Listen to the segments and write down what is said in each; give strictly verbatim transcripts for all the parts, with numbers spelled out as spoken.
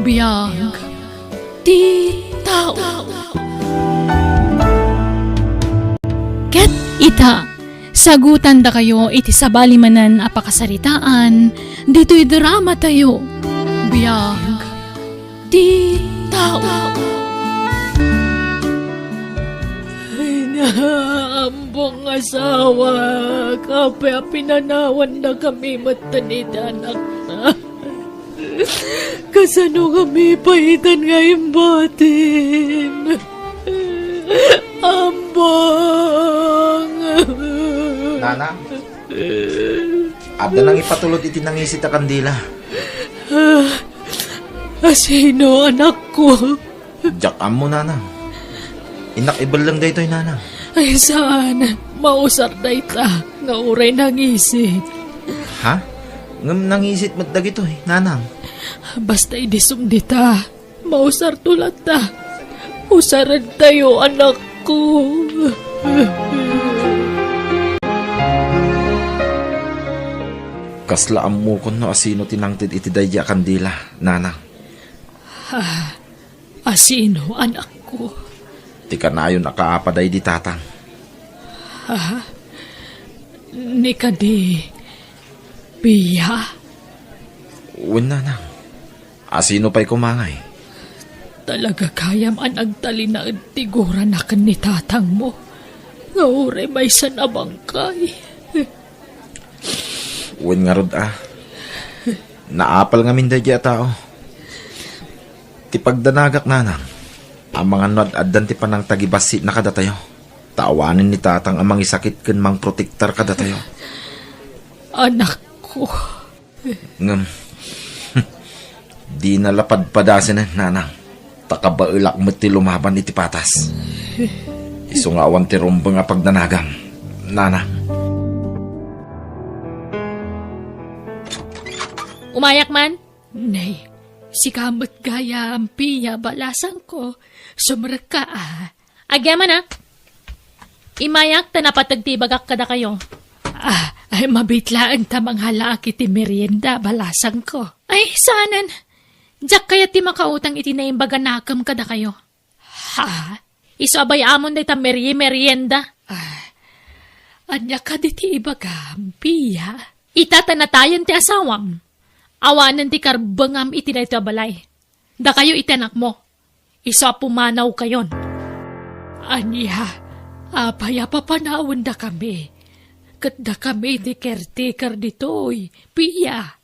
Biag ti tao. Ket ita, sagutandakayo iti sabali manen a pakasaritaan ditoy dramatayo. Biag ti tao. Ay na, ambong asawak, apay a pinanawannakami metten iti anakta. Kasano ngami pay itan nga imbatim? Ambong! Nanang, adda nangipatulod iti nangisit a kandila. Ah, asino, anakko? Diak ammo, nanang. Innak ibelleng daytoy, nanang. Ay, saan. Mausar dayta nga uray nangisit. Ha? Ngem nangisit met dagitoy, nanang. Basta idi sumdita, mausarto latta. Usarentayo, anakko. Kasla ammokon no asino ti nangted iti daydi a kandila, nanang. Ah, asino, anakko? Ti kanayon a kaapaday di tatang. Ha? Ni kadi, Pia? Wen, nanang. Asino pay koma ngay? Talaga gayam a nagtalinaed ti gurana ken ni tatangmo nga uray maysa a bangkay. Wen ngarud a. Naapal ngamin daydi a tao. Ti pagdanagak, nanang, amangan no ad-addan ti panangtagibassitna kadatayo. Ta awanen ni tatang a mangisakit ken mangprotektar kadatayo. Anakko. Ngem, dina la padpadasenen, nanang. Ta kabaelak met ti lumaban iti patas. Isu nga awan ti rumbeng a pagdanagam, nanang. Umayak man? Nay, sika met gayam, Pia, balasangko. Sumrekka a. Agyamanak, ah. Imayak ta napateg ti ibagak kadakayo. Ah, ay, mabiit laeng ta manghalaak iti merienda, balasangko. Ay, saanen. Diak kayat ti makautang iti naimbaganakem kadakayo. Ha? Isu a bay-amon dayta merie-, merienda? Ah, ania kadi ti ibagam, Pia? Ita ta natayen ti asawam. Awanen ti karbengam iti daytoy a balay. Dakayo iti anakmo. Isu a pumanawkayon. Ania, apay a papanawendakami? Ket dakami ti caretaker ditoy, Pia.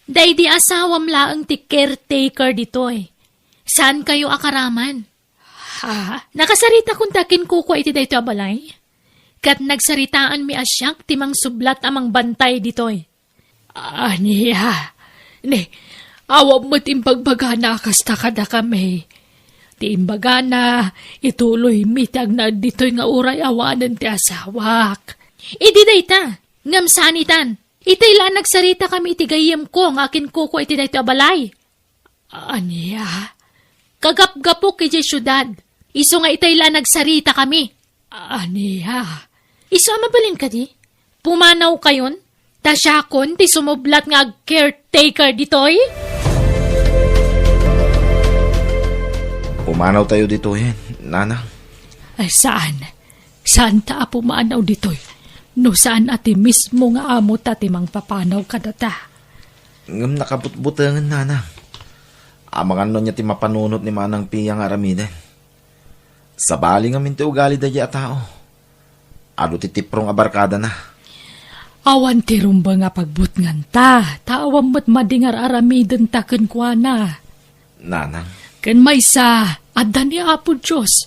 Daydi asawam laeng ti caretaker ditoy. Saankayo a karaman? Ha? Nakasaritakon ti akinkukua iti daytoy a balay? Ket nagsaritaanmi a siak ti mangsublat a mangbantay ditoy. Ania? Ni, awan met imbagbagana a kasta kadakami. Ti imbagana, ituloymi ti agnaed ditoy nga uray awanen ti asawak. Idi dayta, ngem saan itan. Itay la a nagsaritakami iti gayyemko nga akinkukua iti daytoy a balay. Ania? Kagapgapok idiay siudad. Isu nga itay la a nagsaritakami. Ania? Isu a mabalin kadi? Pumanawkayon? Ta siakon ti sumublat nga ag-caretaker ditoy? Pumanawtayo ditoyen, nanang. Ay, saan? Saanta a pumanaw ditoy no saan a ti mismo nga amota ti mangpapanaw kadata? Ngem nakabutbutengen, nanang. Amangan no ania ti mapanunot ni Manang Pia nga aramiden. Sabali ngamin ti ugali daydi a tao. Adu ti tiprong a barkadana. Awan ti rumbeng a pagbutnganta, ta awan met madi nga ar-aramidenta kenkuana. Nanang. Ken maysa, adda ni Apo Dios.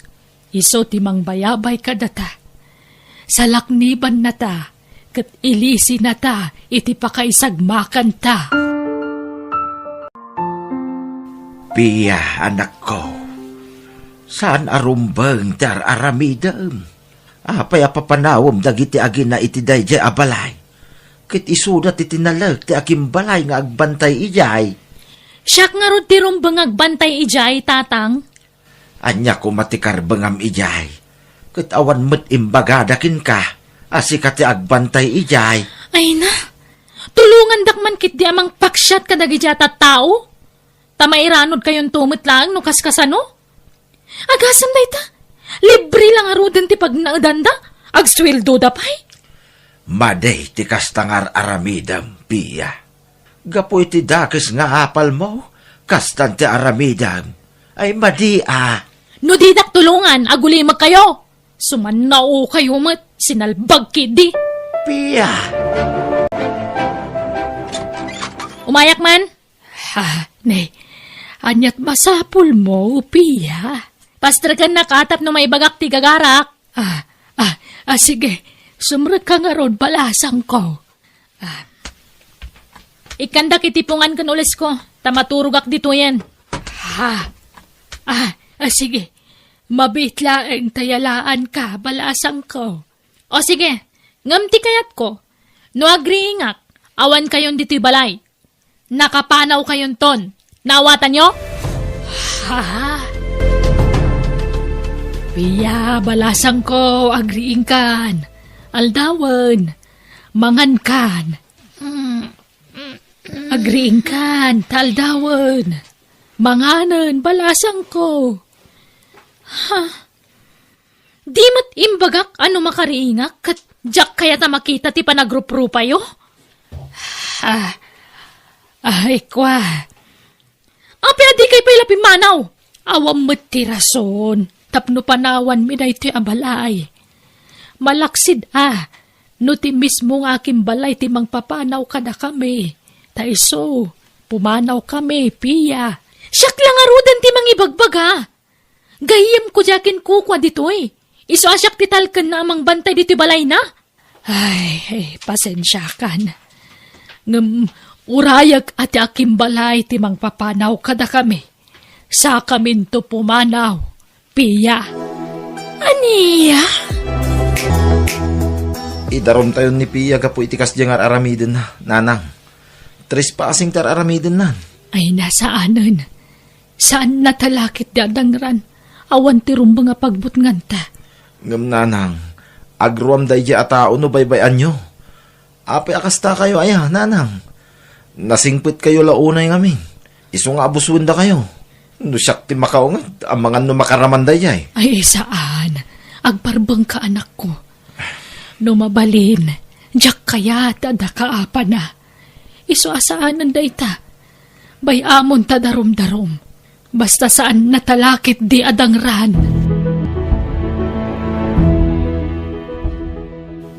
Isu ti mangbayabay kadata. Salaknibannata, ket ilisinata iti pakaisagmakanta. Pia, anakko, saan a rumbeng ti ar-aramidem. Apay a papanawem dagiti agina iti daydiay a balay? Ket isuda ti tinalek ti akimbalay nga agbantay idiay. Siak ngarud ti rumbeng agbantay idiay, tatang. Ania koma ti karbengam idiay? Ket awan met imbagada kenka a sika ti agbantay idiay. Ay na, tulongandak man ketdi a mangpaksiat kadagiti a tattao. Ta mairanudkayonto met laeng no kaskasano? Agasem dayta, libre la ngaruden ti pagnaedanda, agsueldoda pay. Madi ti kasta nga ar-aramidem, Pia. Gapu iti dakes nga apalmo, kastan ti aramidem. Ay, madi a. No didak tulongan, agulimekkayo. Sumannaokayo met, sinalbag ketdi. Pia! Umayak man. Ha, ne, aniat masapulmo, Pia? Pastreken naka tapno maibagak ti gagarak. Ah, ah, ah, sige. Sumrekka ngarud, balasangko. Ah. Ikkandak iti pungan ken ulesko, ta maturogak ditoyen. Ah, ah, ah, sige. Mabiit laeng ta yalaanka, balasangko. O sige, ngem ti kayatko, no agriingak, awankayon ditoy balay. Nakapanawkayonton. Naawatanyo? Ha? Pia, balasangko, agriingkan. Aldawen. Mangankan. Agriingkan, ta aldawen. Manganen, balasangko. Ha? Di met imbagak a no makariingak, ket diak kayat a makita ti panagruprupayo? Ah, ay, kua. Apay a dikay pay la pimmanaw? Awan met ti rason tapno panawanmi daytoy a balay. Malaksid a, no ti mismo nga akimbalay ti mangpapanaw kadakami. Ta isu, pumanawkami, Pia. Siak la ngaruden ti mangibagbaga. Gayyemko diay kinkukua ditoy. Isu a siak ti talkenna a mangbantay ditoy balayna. Ay, ay, pasensiakan. Ngem urayek a ti akimbalay ti mangpapanaw kadakami. Sakaminto pumanaw, Pia. Ania? Idarumtayon ni Pia gapu iti kasdiay nga ar-aramidenna, nanang. Trespassing ti ar-aramidennan. Ay, nasaanen. Saanna talakit ti adangran. Awan ti rumbeng a pagbutnganta. Ngem nanang, agruam daydiay a tao no baybay-anyo. Apay a kastakayo aya, nanang? Nasingpetkayo la unay ngamin. Isu nga abusendakayo. No siak ti makaunget, amangan no makaraman daydiay. Ay, saan. Agparbengka, anakko. No mabalin, diak kayat a dakaapana. Isu a saanen dayta. Bay-amon ta darum-darum. Basta saanna talakit di adangran.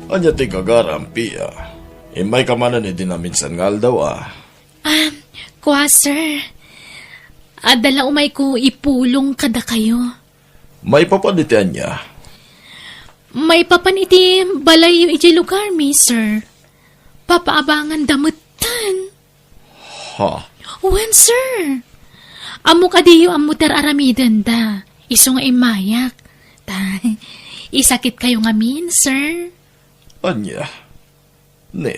Ania ti gagaram, Pia? Immayka manen idi naminsan nga aldaw, a? Ah, kua, sir. Adda la umayko ipulong kadakayo. Maipapan iti ania? Maipapan iti balayyo idiay lugarmi, sir. Papaabanganda metten. Ha? Wen, sir. Ammok a diyo ammo ti ar-aramidenda. Isu nga immayak. Ta, isakitkayo ngamin, sir. Ania? Ne,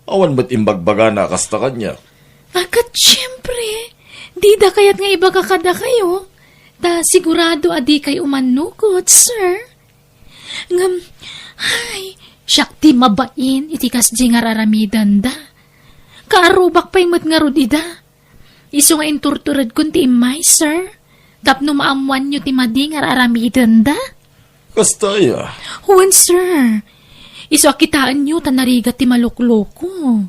awan met imbagbagana a kasta kaniak. A, ket siempre, dida kayat nga ibaga kadakayo, ta sigurado a dikay umannukot, sir. Ngem, ay, siak ti mabain iti kasdi nga ar-aramidenda. Kaarrubak pay met ngarud ida. Isu nga inturturedkon ti immay, sir, tapno maammoanyo ti madi nga ar-aramidenda. Kasta aya? Wen, sir. Isu a kitaenyo ta narigat ti malukloko.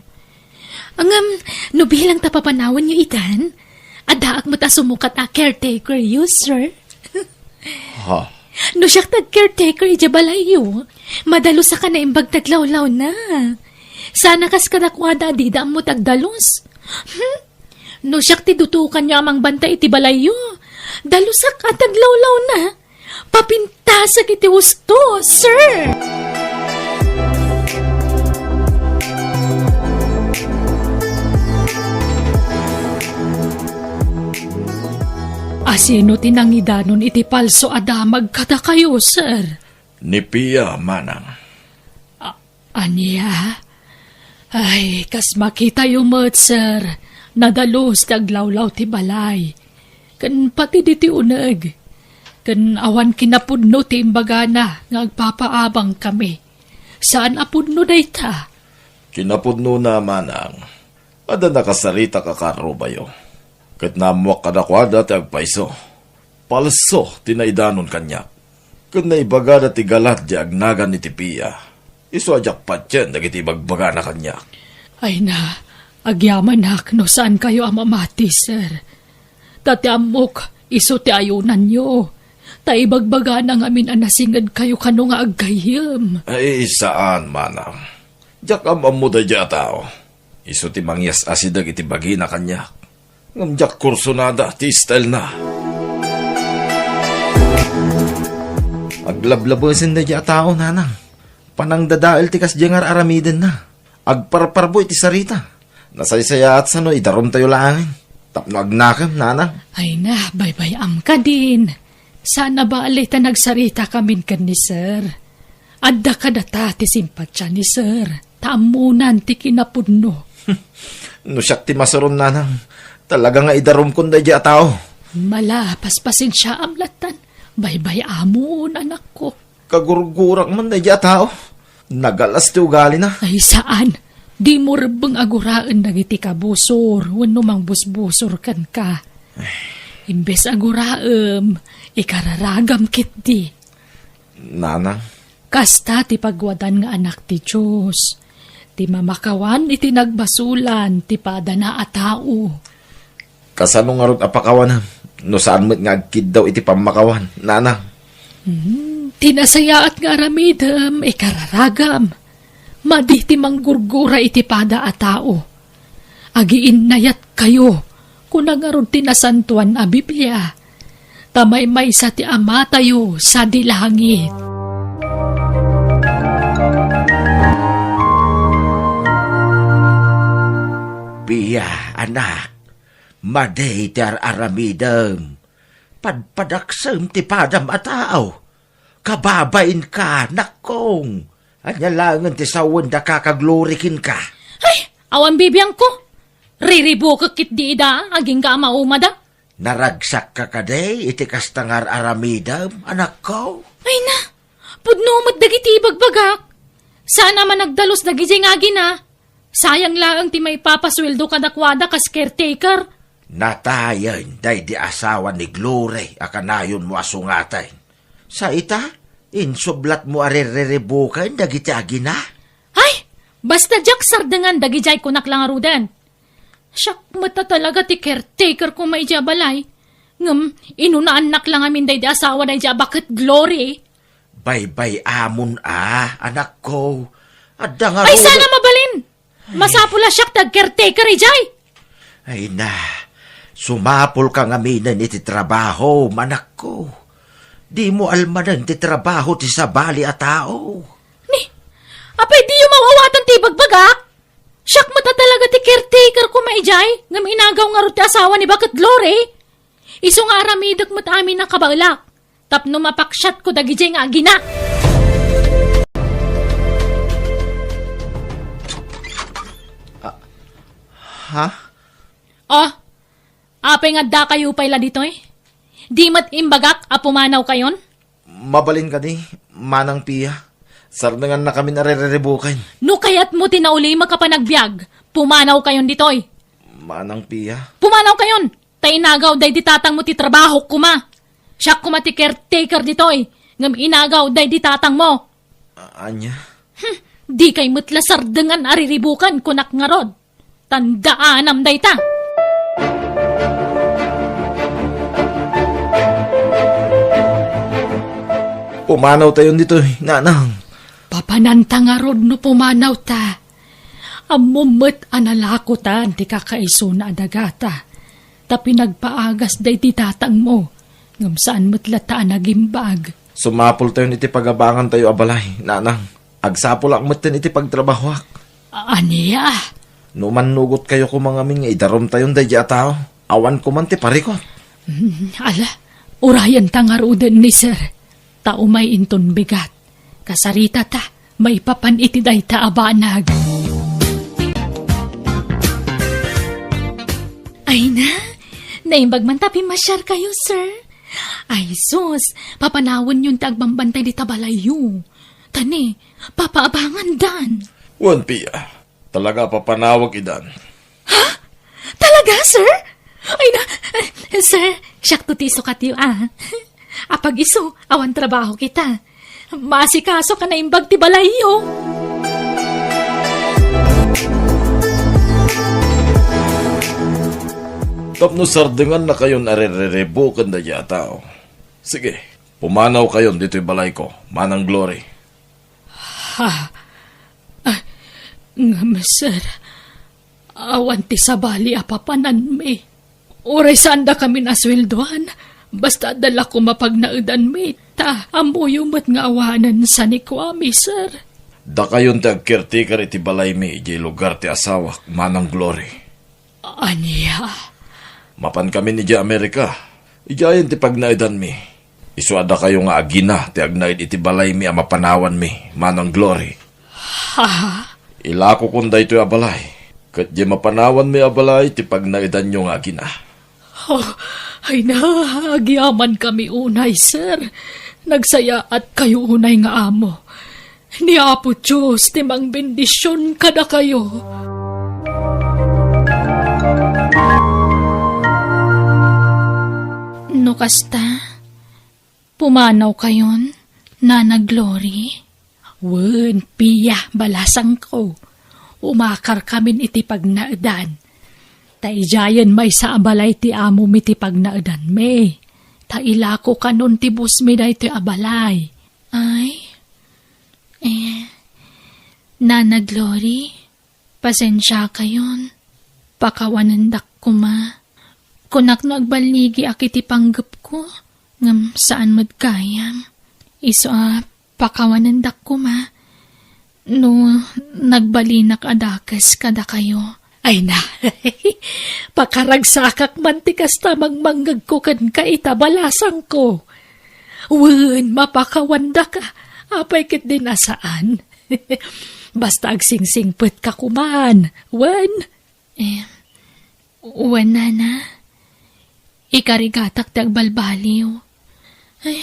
Ngem, no bilang ta papanawanyo itan, addaak met a sumukat a caretakeryo, sir. Ha? No siak ti agcaretaker idiay balayyo, madalusak a naimbag ti aglawlawna. Saan a kas kadakuada a dida ammo ti agdalus. Hmm? No siak ti dutokanyo a mangbantay iti balayyo, dalusak a ti aglawlawna. Papintasek iti husto, sir! Asino ti nangidanon iti palso a damag kadakayo, sir? Ni Pia, manang. A-, ania? Ay, kas makitayo met, sir, nadalus ti aglawlaw ti balay. Ken pati diti uneg. Ken awan kinapudno ti imbagana nga agpapaabangkami. Saan a pudno dayta. Kinapudnona, manang, adda nakasaritak a kaarrubayo. Ket naammoak kadakuada ti agpayso. Palso ti naidanon kaniak. Ket naibagada ti galat di agnagan iti Pia. Isu a diak patien dagiti ibagbagana kaniak. Ay na, agyamanak no saankayo a mamati, sir. Ta ti ammok, isu ti ayunanyo. Ta ibagbagana ngamin a nasingedkayo kano nga aggayyem. Ay, saan, manang. Diak am-ammo daydiay a tao. Isu ti mangyas-asideg iti bagina kaniak. Ngem diak kursunada ti stylena. Aglablabesen daydiay a tao, nanang. Panangdadael ti kasdiay nga ar-aramidenna. Agparparbo iti sarita. Nasaysayaat sano idarumtayo laengen. Tapno agnakem, nanang. Ay na, baybay-am kadin. Saan a bale ta nagsaritakamin ken ni sir. Adda kadata ti simpatia ni sir. Ta ammonan ti kinapudno. No siak ti masuron, nanang, talaga nga idarumkon daydiay a tao. Mala, paspasensiaam lattan. Baybay-amon, anakko. Kagurgurak man daydiay a tao. Nagalas ti ugalina. Ay, saan. Dimo rebbeng a guraen dagiti kabusor wenno mangbusbusor kenka. Imbes a guraem, ikararagam ketdi. Nanang. Kasta ti pagwadan nga anak ti Dios, ti mamakawan iti nagbasolan ti padana a tao. Kasano ngarud a pakawanem no saan met nga agkiddaw iti pammakawan, nanang? Hmm, ti nasayaat nga aramidem, ikararagam. Madi ti manggurgura iti pada a tao. Agiinnayatkayo, kuna ngarud ti Nasantoan a Biblia. Ta maymaysa ti Amatayo sadi langit. Pia, anak, madi ti ar-aramidem. Padpadaksem ti padam a tao. Kababainka, nakkong. Ania laengen ti sawenda ka kaglori kenka? Ay, awan bibiangko. Riribukek ketdi ida, agingga a maumada. Naragsakka kadi iti kasta nga ar-aramidem, anakko? Ay na, pudno met dagiti ibagbagak. Saan a managdalus dagidiay nga agina. Sayang laeng ti maipapasueldo kadakuada kas caretaker. Natayen daydi asawa ni Glory a kanayonmo a sungaten. Sa ita, insublatmo a ririribuken dagiti agina? Ay, basta diak sardengan dagidiay kunak la ngaruden. Siak met a talaga ti caretaker koma idiay a balay. Ngem inunaannak la ngamin daydi asawa daydi a baket Glory. Baybay-amon a, anakko. Adda nga Ay, ruda- sana mabalin! Masapul a siak ti agcaretaker idiay. Ay na, sumapulka ngaminen iti trabaho, anakko. Dimo almanen ti trabaho ti sabali a tao. Ni, apay diyo maw-awatan ti ibagbagak? Siak met a talaga ti caretaker koma idiay, ngem inagaw ngarud ti asawa ni baket Glory. Isu nga aramidek met amin a kabaelak, tapno mapaksiatko dagidiay nga agina. Ah, ha? Oh, apay nga addakayo pay la ditoy? Di met imbagak a pumanawkayon? Mabalin kadi, Manang Pia. Sardenganna kamin a ririribuken. No kayatmo ti naulimek a panagbiag, pumanawkayon ditoy. Manang Pia. Pumanawkayon! Ta inagaw daydi tatangmo ti trabahok koma. Siak koma ti caretaker ditoy, ngem inagaw daydi tatangmo. A-, ania? Hmm, dikay met la sardengan a riribuken, kunak ngarud. Tandaanam dayta. Pumanawtayon ditoy, nanang. Papananta ngarud no pumanawta. Ammom met a nalakotan ti kakaisuna a dagata, ta pinagpaagas daydi tatangmo, ngem saan met latta a nagimbag. Sumapultayon iti pagabangantayo a balay, nanang. Agsapulak metten iti pagtrabahoak. A-, ania? No mannugotkayo koma ngamin nga idarumtayon daydi a tao, awan koman ti parikut. Mm, ala, urayenta ngaruden ni sir. Ta umay inton bigat, kasaritata maipapan iti dayta a banag. Ay na, naimbag man ta pimmasiarkayo, sir. Ay sus, papanawenyon ti agbambantay dita balayyo. Ta ni, papaabangandan. Wen, Pia, talaga a papanawek idan. Ha? Talaga, sir? Ay na, Sir, siakto ti isukatyo, a. Apag-isu, awan trabaho kita. Maasikaso ka naimbag ti balayyo. Tapno sardengannakayon a ririribuken daydiay a tao. Sige, pumanawkayon ditoy balayko, Manang Glory. Ha? Ah, ngem, sir, awan ti sabali a papananmi. Uray saandakamin a sueldoan, basta adda la koma pagnaedanmi, ta ammoyo met nga awanen sanikuami, sir. Dakayon ti agcaretaker iti balaymi idiay lugar ti asawak, Manang Glory. Ania? Mapankamin idiay Amerika. Idiayen ti pagnaedanmi. Isu a dakayo nga agina ti agnaed iti balaymi a mapanawanmi, Manang Glory. Ha? Ilakokon daytoy a balay, ket diay mapanawanmi a balay ti pagnaedanyo nga agina. Oh, ay na, agyamankami unay, sir. Nagsayaatkayo unay nga amo. Ni Apo Dios ti mangbendision kadakayo. No kasta, pumanawkayon, Nana Glory? Wen, Pia, balasangko. Umakarkamin iti pagnaedan. Ta idiayen maysa a balay ti amomi ti pagnaedanmi. Ta ilakokanon ti busmi daytoy a balay. Ay? Eh, Nana Glory, pasensiakayon. Pakawanendak koma. Kunak no agballigiak iti panggepko, ngem saan met gayam. Isu a pakawanendak koma no nagbalinak a dakes kadakayo. Ay na, pakaragsakak man ti kasta mangmangngegko kenka ita, balasangko. Wen, mapakawandak, apay ketdin a saan? Basta agsingsingpetka koman, wen? Eh, wen, nana. Ikarigatak ti agbalbaliw. Ay,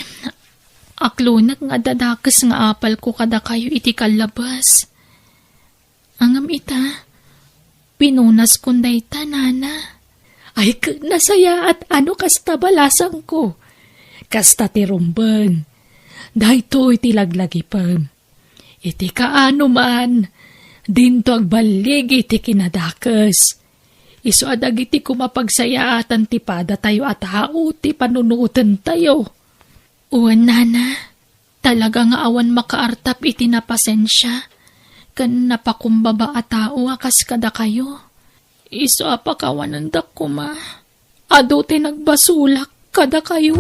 aklonek nga adda dakes nga apalko kadakayo iti kallabas. Ngem ita, pinunaskon dayta, nana. Ay, ket nasayaat a no kasta, balasangko. Kasta ti rumbeng. Daytoy ti laglagipem. Iti kaano man, dinto agballigi ti kinadakes. Isu a dagiti koma pagsayaatan ti padatayo a tao ti panunuotentayo. Wen, nana, talaga nga awan makaartap iti napasensia ken napakumbaba a tao a kas kadakayo. Isu a pakawanendak koma. Adu ti nagbasolak kadakayo.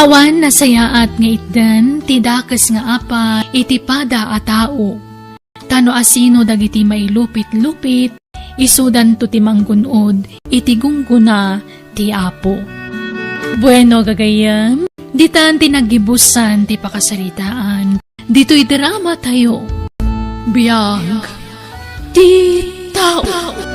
Awan nasayaat nga itdan ti dakes nga apal iti pada a tao. Ta no asino dagiti mailupit-lupit, isudanto ti manggun-od iti gunggona ti Apo. Bueno, gagayyem, ditan ti naggibusan ti pakasaritaan. Ditoy drama tayo. Biag ti tao.